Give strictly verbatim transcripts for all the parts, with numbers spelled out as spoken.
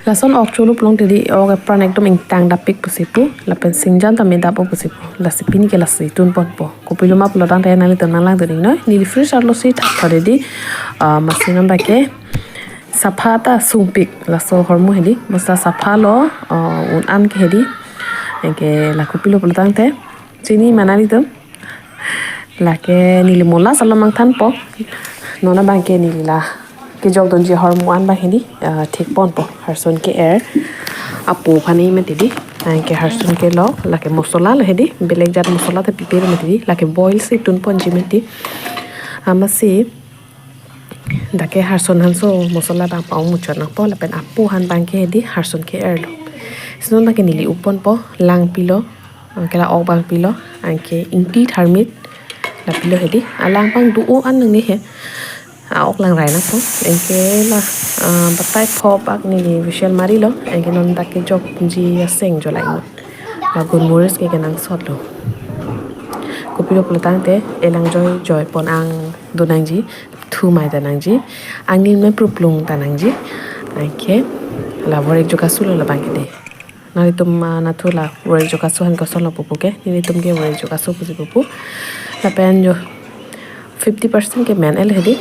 Lason ok cholo pulote di ok apran ekdom ingtang dapik pusi pu, lapen singjam ta me dap-o pusi pu. Lasi pini ke lasi tunponpo. Kopiloma pulotangte nanglitum nanglang dun iknoi. Neli fridge arlo si thap thode di, ah, masi non bang ke sapha ta sungpik laso ahormu hedi. Basta sapha lo, ah, un-an ke hedi. Anke la kopilo pulotangte chini ma nanglitum. Lake neli mo last along nangthanpo. Non abang ke neli la kejok dunji ahormu an bang hedi, ah, thekponpo. Harson ke-er apo aphan mati di. Anke harson kelok, lake mosola lo hedi. Belek jat mosola ta pipe lo mati di. Lake boil si tunponji mati. Amatsi dak ke harson hanso mosola bang pa-ong muchot nangpo, lapen apo aphan bang ke hedi harson ke-er lo. Si non bang ke neli upponpo, lang pilo, anke la ok bang pilo, anke ingti tharmit la pilo hedi. Alang bang do-o an nangne he. A-ok lang rai nangpo. Anke la, ah, batai pho bak neli whistle marilo. Anke non dak kejokji aseng jolai mo. La gunmoris ke kenangsot lo. Kopilo pulotangte elang joi joi pon ang do nangji, thu mai ta nangji, angni me pruplung ta nangji. Anke la vorek jo kasu lo labang ke de. Nanglitum, ah, nathu la vorek jo kasu aphan koson lo pupu ke, nelitum ke vorek jo kasu pusi pupu. Lapen jo fifty percent ke men-e lo hedi.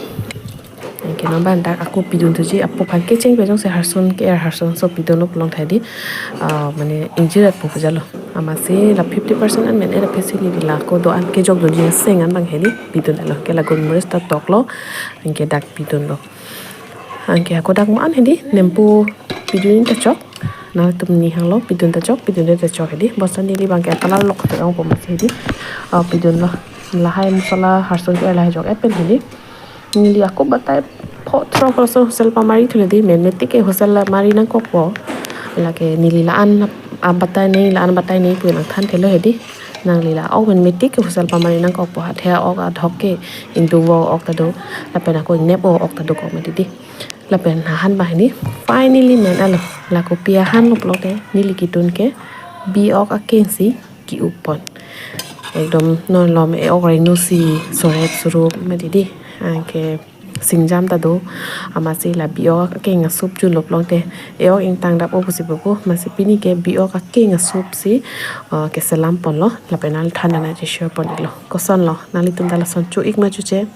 Anke non bang dak ako pidun thuji, apo aphan kecheng pe jongsi harson ke-er harson so pidunlo pulote hedi, ah, mane ingjir-et pu pu jalo. Amatsi la fifty percent an men-e aphi si neli la ako do-an kejok dunji aseng an bang hedi pidun-et lo. Ke la gunmoris ta toklo, anke dak pidunlo. Anke ako dak mo an hedi, nempu pidun ta chok. Nanglitum ni hanglo, pidun ta chok, pidunde ta chok hedi. Basta neli bang ke color lok ta ongpo masi hedi. Ah, pidunlo. Lahai mosola harson ke lahai jok-et pen hedi. Neli ako batai pho throk laso whistle pamari thulo di, men metik ke whistle mari nangkokpo. Lake neli la-an abatai nei, la-an batai nei pu nangthanthelo hedi. Nangli la ok men metik ke whistle pamari nangkokpo, athe ok adhok ke ingduvo ok ta do, lapen ako ingnep-o ok ta dokok mati di. Lapen lahan bang hedi, finally men-e lo. La kopi ahan lo pulote neli kitun ke bi-ok akeng si ki-uppon. Ekdom non malom e-ok rengno si sorep surup mati di. Anke singjam ta do. Amatsi la bi-ok akeng asup junlo pulote e-ok ingtang dap-o pusi pupu. Amatsi pini ke bi-ok akeng asup si, ah, keselam ponlo. Lapen nangli than ta nangcheshare pon iklo. Koson lo, nanglitum ta lason cho-ik ma choche?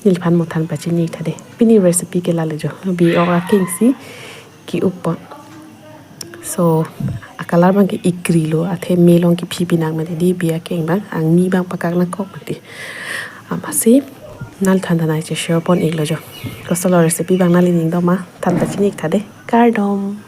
Neliphan mo than pachini thade. Pini recipe ke lale jo. Bi-ok akeng si ki-uppon. So, a-color bang ke ikri lo, athe me along kephi pinang mati di, bi akeng bang, angmi bang pakak nangkok mati. Amatsi, nangli than ta nangcheshare pon iklo jo. Koson lo recipe bang nangli ning doma, than pachini thade. Kardom.